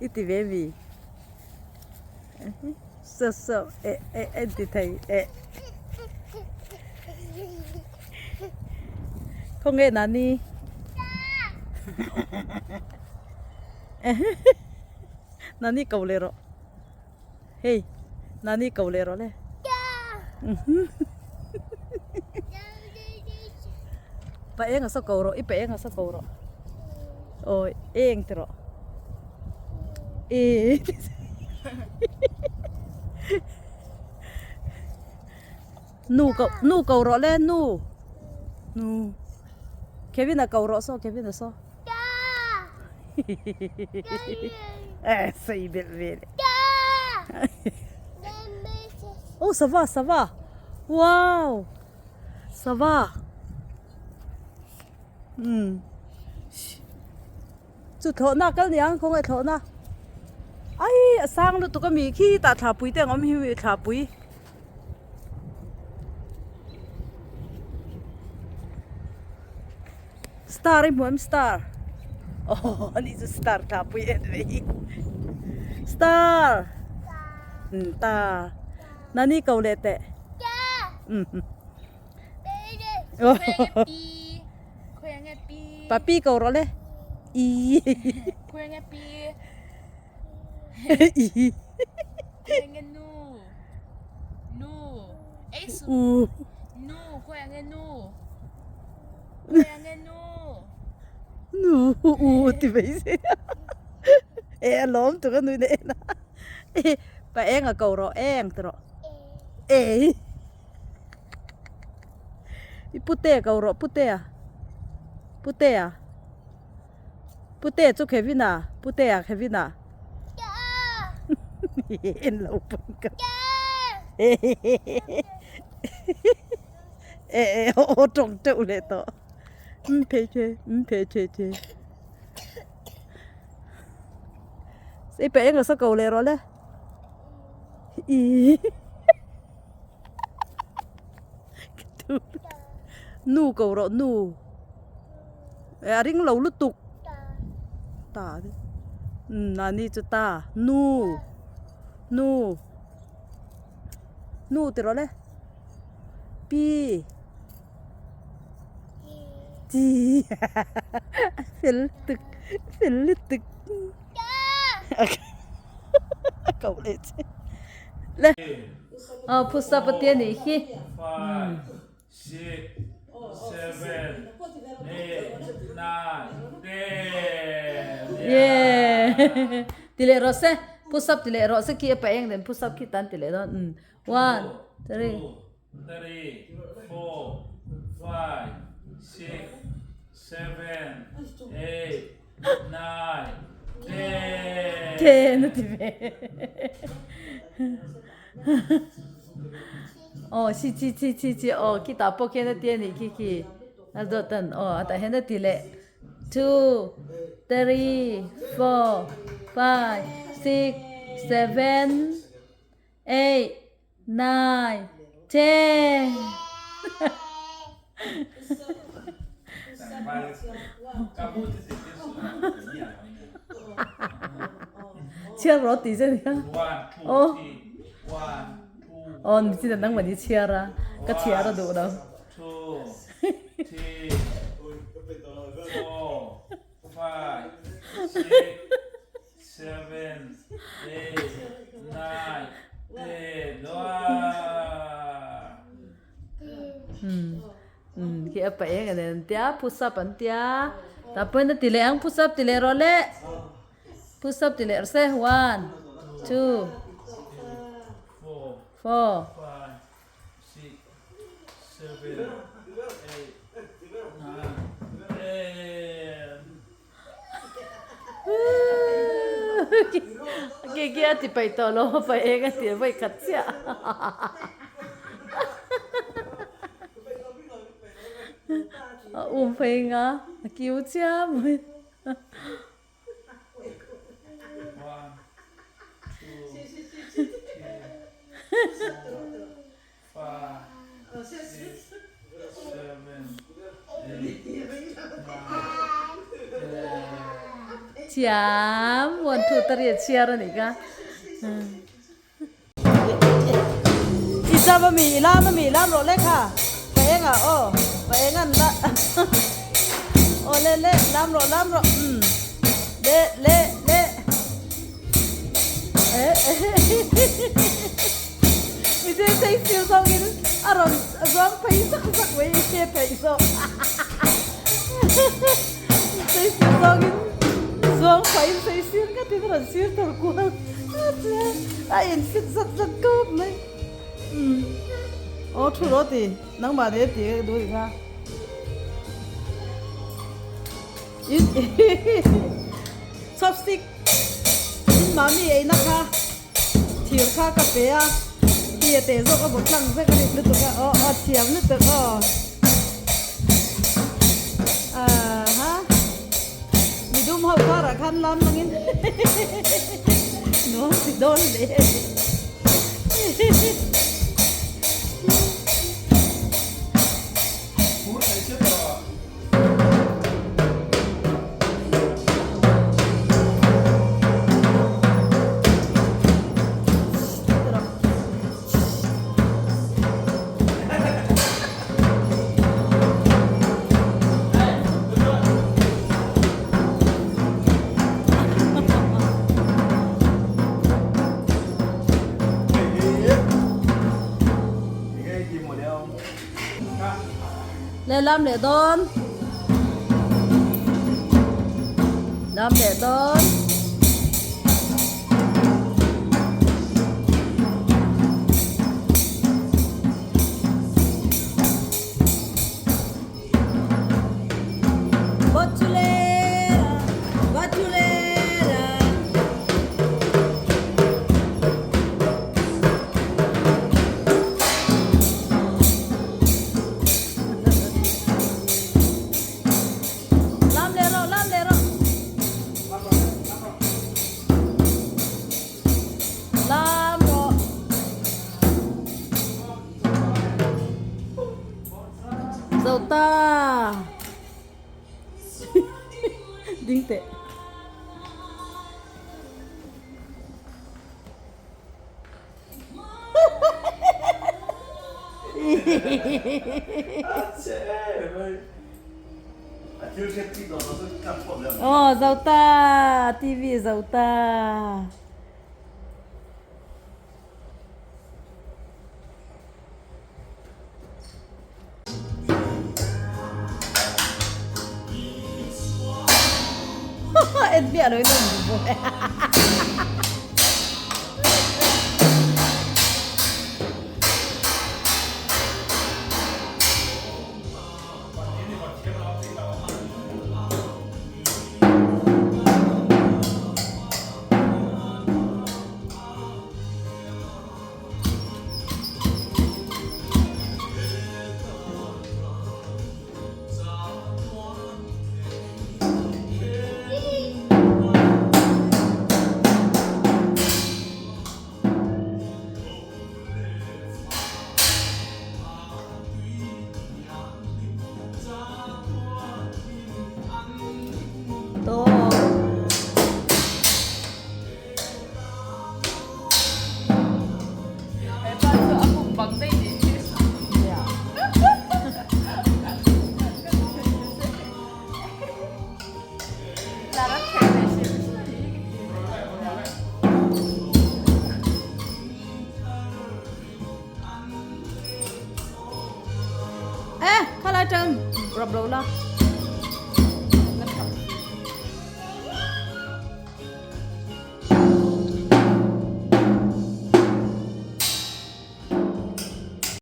I ti ve mi? Saw saw eh eh en ti thei eh. Khawnge Nani? Nani ko leh rawh. Hei Nani ko leh rawh le. Pa eng a saw ko rawh i pa eng a saw ko rawh. Aw eng ti rawh. E Nu ko nu ko rawh le nu nu Kevin a ko rawh saw Kevin a saw. Eh sei belh ve le. Oh sava sava wow sava um chu thlawhna kal niang khawngaih thlawhna ai a sang lutuk a mi khi tah thlapui te ang awm hi mi thlapui. Star i hmu em star aw ani chu star thlapui en ve hi star um ta nani ko leh teh papi ko rawh le i U. Nu u ti mai se e a lawm tuk a nui na en a pa eng a ko rawh eng ti rawh e i pute a ko rawh pute a pute a. Pute chu Kevin a, Pute a Kevin a. En lo pawn ka. E e aw tawng teuh leh tawh. Um phei che, um phei che che. Sei peh eng a sa ko leh rawh le. I. Nu ko rawh nu. Eh a ring lo lutuk. Ta umm mahni chu ta nu nu nu ti rawh le pi chi a fel lutuk fel lutuk a koh leh che le aw phusa patia nih hi. Six, seven, eight, nine, ten. Yeah. Ti leh rawh se. Push up ti leh rawh se khi a pa eng den push up khi tan ti leh dawn. Um. One, three. Two, three, four, five, six, seven, eight, nine, ten. Ten a ti ve. Aw chi chi chi chi chi aw khitah pawh khian a ti a nih khi khi a dawt an aw a tah hian a ti leh two three four five six seven eight nine ten Chhiar rawh tih che nia. Aw. Aw ni chin nang mani chhiar a. Ka chhiar a duh lo. Khi a pa eng nen an tia push up an tia tah pawhin a ti leh ang push up ti leh rawh le push up ti leh rawh se one two four Ki ki a ti paih tawh lo a paih eng a ti a vawi khat chiah a um phei nga a kiu chiam mai. Thiam one two three a chhiar a nih kha. I zam a mi i lam a mi lam rawh le kha pa eng ah aw pa eng an la aw le le lam rawh lam rawh umm le le le eh mi te sei sir zawng in a rawn zuang phei zak zak mai i hre theih zawk sei sir zawng in zuang phei in sei sir ngat in a rawn sir tur kual a in fit zat zat kawp mai umm aw thu rawh ti nangmah nen ti ka duh kha in chopstick in mami eina kha thir kha ka pe a ti a teh zawk a bawk tlang vek a ni lutuk a aw aw thiam lutuk aw aha midum ho karah khan lam langin nuam ti dawn leh a ni. Le lam leh dawn lam leh dawn. Lam leh rawh, lam leh rawh. Lam rawh. Zo ta. Ding teh. Aw zo ta TV zo ta. En miah lo in a awm bawk e. E, khalai tang rap lo la.